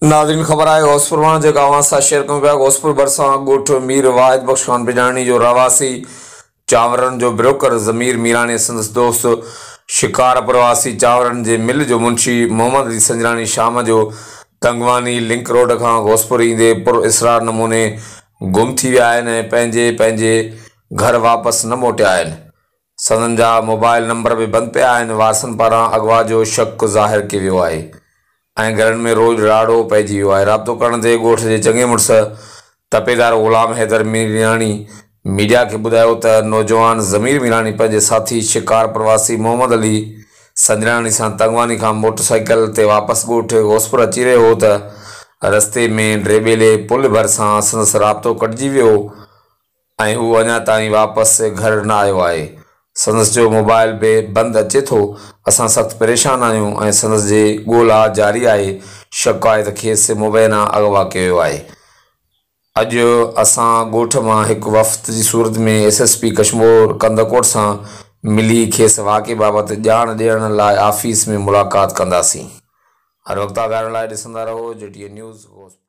ناظرين خبر آهي غوثپور مان جيڪا اوهان سان شيئر ڪيون پيا غوثپور ڀرسان ڳوٺ مير واحد بخش خان بجاڻي جو رهواسي چانورن جو بروڪر ضمير ميراڻي سندس دوست شڪارپور واسي چانورن جي مل جو منشي محمد علي سنجراڻي شام جو تنگواني لنڪ روڊ کان غوثپور ايندي پر اسرار نموني گم ٿي ويا آهن ۽ پنهنجي پنهنجي گهر واپس نه موٽيا آهن سندن جا موبائل نمبر به بند پيا آهن، وارثن پاران اغوا جو شڪ ظاهر ڪيو ويو آهي ۽ گهرن ۾ روڄ راڙو پئجي ويو آهي، رابطو ڪرڻ تي ڳوٺ جي چڱي مڙس تپيدار غلام حيدر ميراڻي ميڊيا کي ٻڌايو ته نوجوان ضمير ميراڻي پنهنجي ساٿي شڪارپور واسي محمد علي سنجراڻي سان تنگواني کان موٽر سائيڪل تي واپس ڳوٺ غوثپور اچي رهيو هو ته رستي ۾ ڊيٻيلي پل ڀرسان سندس رابطو ڪٽجي ويو ۽ هو اڃا تائين واپس گهر نه آيو آهي. سندس جو موبائل به بند اچي ٿو. اسان سخت پريشان آهيون ۽ سندس جي ڳولا جاري آهي. شڪ آهي ته کيس مبينا اغوا ڪيو ويو آهي. اڄ اسان ڳوٺ مان هڪ وفد جي صورت ۾ S S P Kashmore Kandhkot سان ملي کيس واقعي بابت ڄاڻ ڏيڻ لاء آفيس ۾ ملاقات ڪنداسين. هر وقت آگاهه رهڻ لاء ڏسندا رهو جي ٽي اين نيوز غوثپور.